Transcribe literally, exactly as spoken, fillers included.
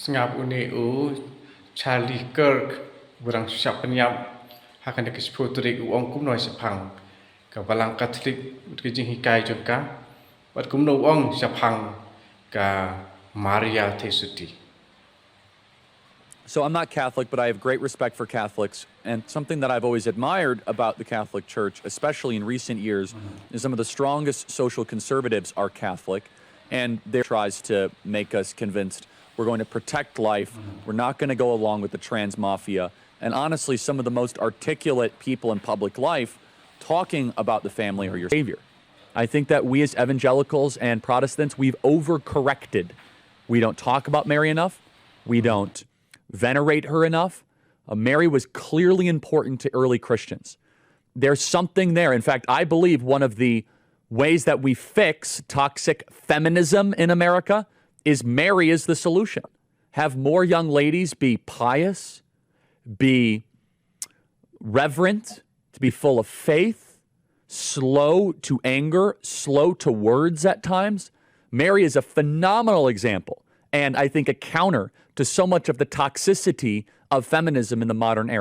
Sngap une u Charlie Kirk, u dang shah pynïap ha kane ka shiphew tarik, u ong kumno shaphang ka Balang Katholik, ka jinghikai jong ka, bad kumno u ong shaphang ka Maria Theisotti. So I'm not Catholic, but I have great respect for Catholics. And something that I've always admired about the Catholic Church, especially in recent years, is some of the strongest social conservatives are Catholic. And there tries to make us convinced we're going to protect life. We're not going to go along with the trans mafia. And honestly, some of the most articulate people in public life talking about the family are your savior. I think that we as evangelicals and Protestants, we've overcorrected. We don't talk about Mary enough. We don't venerate her enough. Uh, Mary was clearly important to early Christians. There's something there. In fact, I believe one of the ways that we fix toxic feminism in America is Mary is the solution. Have more young ladies be pious, be reverent, to be full of faith, slow to anger, slow to words at times. Mary is a phenomenal example, and I think a counter to so much of the toxicity of feminism in the modern era.